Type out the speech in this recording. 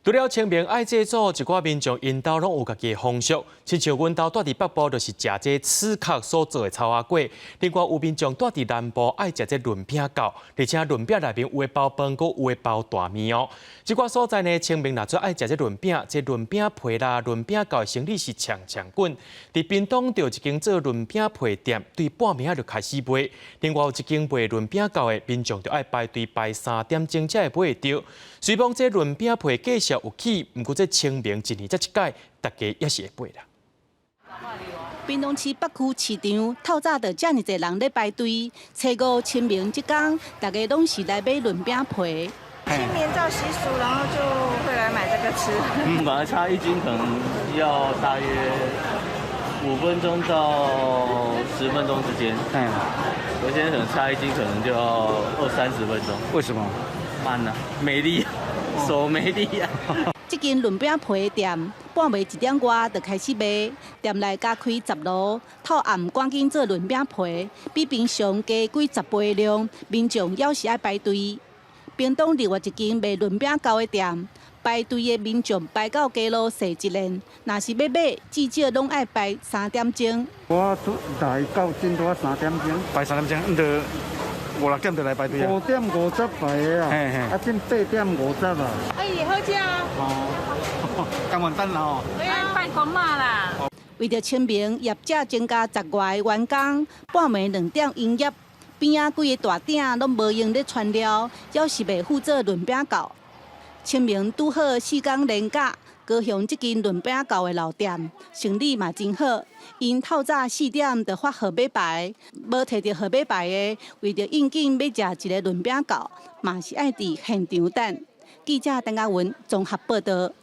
除了清明愛祭祖，一寡民眾𪜶兜攏有家己的風俗，親像阮兜蹛佇北部就是食這刺殼所做的草仔粿。另外有民眾蹛佇南部愛食這潤餅鉸，而且潤餅內面有的包飯，閣有的包大麵哦。這寡所在呢，清明若做愛食這潤餅，這潤餅皮啦、潤餅鉸的生理是搶搶滾。佇屏東就有一間做潤餅皮店，對半暝仔就開始賣。另外有一間賣潤餅鉸的民眾就愛排隊排3點鐘才會買會著。雖罔這潤餅皮價數有起，毋過這清明一年才一擺，大家也是會買啦。屏東市北區市場透早就遮爾濟人咧排隊，初五清明這工，大家攏是來買潤餅皮。清明照習俗，然後就會來買這個吃。嗯，本來差一斤可能要大約5分鐘到10分鐘之間。嗯，有些人可能差一斤可能就要二三十分鐘。為什麼？慢啊，沒力，手沒力啊。這間潤餅皮店半暝1點外就開始賣，店內加開10爐，透暗趕緊做潤餅皮，比平常加幾十倍量，民眾猶是愛排隊。屏東另外一間賣潤餅鉸的店，排隊的民眾排到街路踅一輪，若是欲買，至少攏愛排3點鐘。我出來到真拄3點鐘。排3點鐘，毋著五六點就來排隊啊。5點50排的啊，啊，這8點50啊。哎，好食啊！哦，甘願等啦哦。對啊，拜公媽啦。為著清明，業者增加10外個員工，半暝2點營業，邊仔幾个大鼎攏無閒咧傳料，猶是袂赴做潤餅鉸。清明拄好4工連假，高雄這間潤餅鉸的老店生理嘛真好，𪜶透早4點就發號碼牌，無提著號碼牌的，為著應景欲食一个潤餅鉸，嘛是愛佇現場等。記者鄧家文綜合報道。